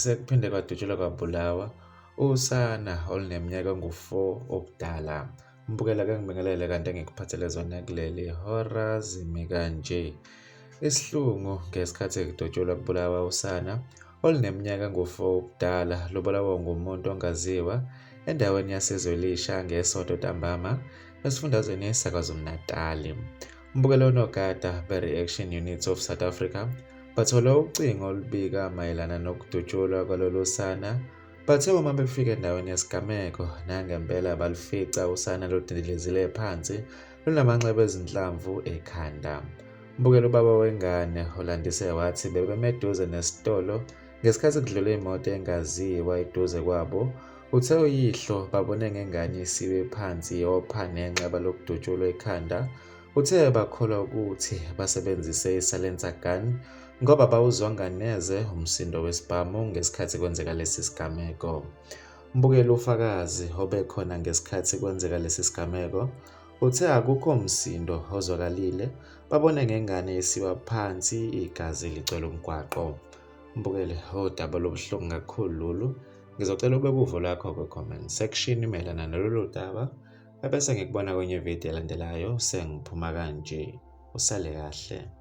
Sekuphinde kwadutshulwa kwabulawa usana oluneminyaka engu-4 ubudala. Mbukela ke ngibingelele kanti engikuphathele zona kuleli hora zimi kanje. Isihlungu ngesikhathi kudutshulwa kubulawa usana oluneminyaka engu-4 ubudala lubulawa ngumuntu ongaziwa endaweni yaseZwelisha ngeSonto ntambama esifundazweni saKwaZulu-Natali. Mbukelo onogada be-Reaction Unit of South Africa Bathola ucingo olubika mayelana nokudutshulwa kwalolu sana. Bathe uma befika endaweni yesigameko nangempela balufica usana ludindilizile phansi lunamanxeba ezinhlamvu ekhanda. Mbukela ubaba wengane olandise wathi bebeme eduze nesitolo ngesikhathi kudlula imoto engaziwa eduze kwabo. Uthe uyihlo babone ngengane isiwe phansi yopha nenxeba lokudutshulwa ekhanda. Uthe bakholwa ukuthi basebenzise i-silencer gun ngoba bawuzwanga neze umsindo wesibhamu ngesikhathi kwenzeka lesi sigameko. Mbukeli ufakazi obekhona ngesikhathi kwenzeka lesi sigameko uthe akukho msindo ozwakalile, babone ngengane isiwa phansi igazi ligcwele umgwaqo. Mbukeli, udaba olubuhlungu kakhulu lolu. Ngizocela ubeke uvo lwakho kwi-comment section mayelana nalolu daba. Ebese ngikubona kwenye video elandelayo sengiphuma kanje. Usale kahle.